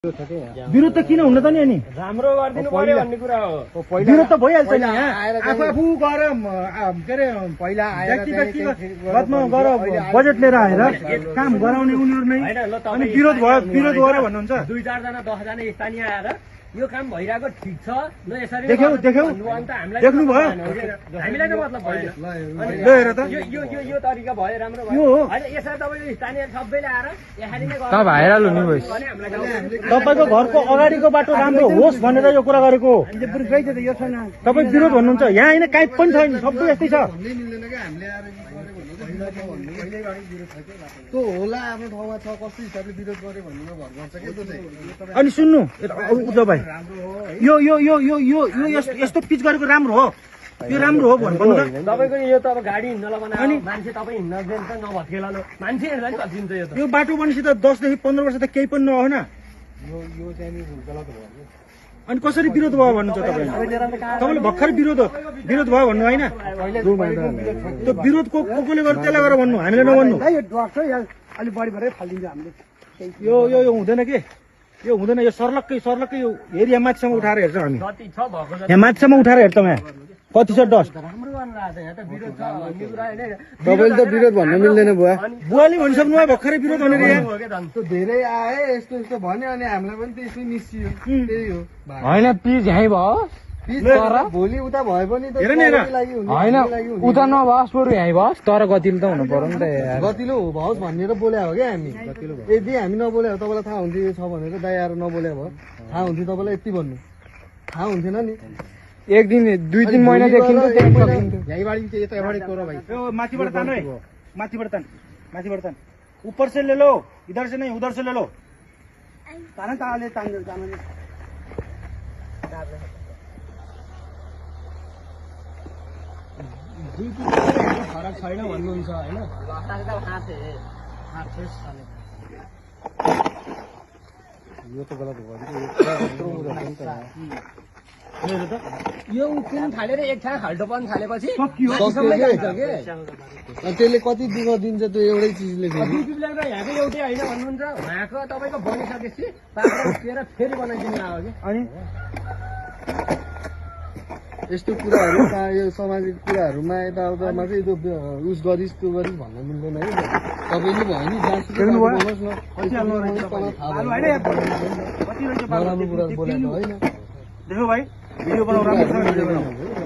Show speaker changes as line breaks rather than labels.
विरोध त किन हुन त नि अनि
राम्रो गरिदिनु पर्यो भन्ने कुरा हो।
विरोध त भइहाल्छ नि यहाँ
आफू गएर के अरे पहिला
व्यक्तिगतमा गएर बजेट लिएर आएर काम गराउने उनीहरू नै अनि विरोध गरे भन्नुहुन्छ।
2-4 जना 10 जना स्थानीय आएर यो काम भइरहेको ठिक छ ल यसरी
देख्यौ देख्नु भयो
हामीलाई त मतलब भएन।
ल हेर त
यो तरिका भयो राम्रो भयो हैन। यसरी तपाईको स्थानीय सबैले आएर यसरी नै गर्नु
त भाइरल हुनु भयो।
तपाईको घरको अगाडिको बाटो राम्रो होस् भनेर यो कुरा गरेको तपाई विरोध भन्नुहुन्छ। यहाँ हैन काहीँ पनि छैन सबै यस्तै छ।
त्यो होला आफ्नो ठाउँमा छ कस्तो हिसाबले विरोध गर्यो भन्नुमा भर पर्छ के त्यो चाहिँ।
अनि सुन्नु उद्धव भाइ यो यो यो यो यो यो यस्तो पिच गरेको राम्रो हो यो राम्रो हो भन्नु त
तपाईको यो त अब गाडी हिँड्नलाई बनायो अनि मान्छे तपाई हिँड्न दिन्छ नभत्केला लो मान्छे हिँड्दा नि कतिन्छ यो त।
यो बाटो बनेपछि त 10 देखि 15 वर्ष त केही पनि नहोन।
यो चाहिँ नि गलत भयो।
अनि कसरी विरोध भयो भन्नुहुन्छ तपाईले भर्खर विरोध भयो भन्नु होइन। त्यो विरोध कोले गर्छ त्यसलाई गरेर भन्नु हामीले नभन्नु।
अलि बढी भएर फालिदिन्छ हामीले।
यो यो यो हुँदैन के यो हुँदैन। यो सर्लक्कै यो एरिया माथिसम्म उठाएर हेर्छौँ हामी।
कति छ भएको छ
यहाँ माथिसम्म उठाएर हेर्छौँ यहाँ कति छ डस्ट।
राम्रो गर्नु रहेछ यहाँ त विरोध छ भन्ने कुरा हैन।
तपाईले त विरोध भन्न मिल्दैन बुवा।
बुवाले भनिसक्नु भयो भर्खरै विरोध भनेर यहाँ
त्यो धेरै आए यस्तो यस्तो भन्यो अनि हामीलाई पनि त्यसमै निस्कियो त्यही हो।
होइन पिच यहीँ भयो
भोलि उता भए पनि त
होइन उता नभओस् बरु यहीँ भओस् तर गतिलो त हुनु पर्यो नि त यार।
गतिलो भओस् भनेर बोल्या हो क्या हामी। यदि हामी नबोल्या हो तपाईँलाई थाहा हुन्थ्यो यो छ भनेर दाइ आएर नबोल्या भयो थाहा हुन्थ्यो तपाईँलाई यति भन्नु थाहा हुन्थेन नि।
एक दिन 2-3 महिनादेखि
माथिबाट तान है माथिबाट तान ऊपर से ले लो इधर से नहीं उधर से ले लो।
फरक छैन भन्नुहुन्छ हैन।
यो त गलत भयो
यो उक्किन थालेर एक ठाउँ खाल्टो पर्न थालेपछि
त्यसले कति दुःख दिन्छ त्यो एउटै चिजले।
यहाँको एउटै होइन भन्नुहुन्छ। उहाँको तपाईँको बनिसकेपछि पाक्रो उठेर फेरि बनाइदिनु लाग्यो कि
अनि
यस्तो कुराहरू यो सामाजिक कुराहरूमा यताउतामा चाहिँ त्यो उस गरिस् त्यो गरिस् भन्न मिल्दैन है। तपाईँले भयो नि जाँच नराम्रो कुरा बोलेको होइन।
देखो भाइ भिडियो बनाऊ राम्रो छ।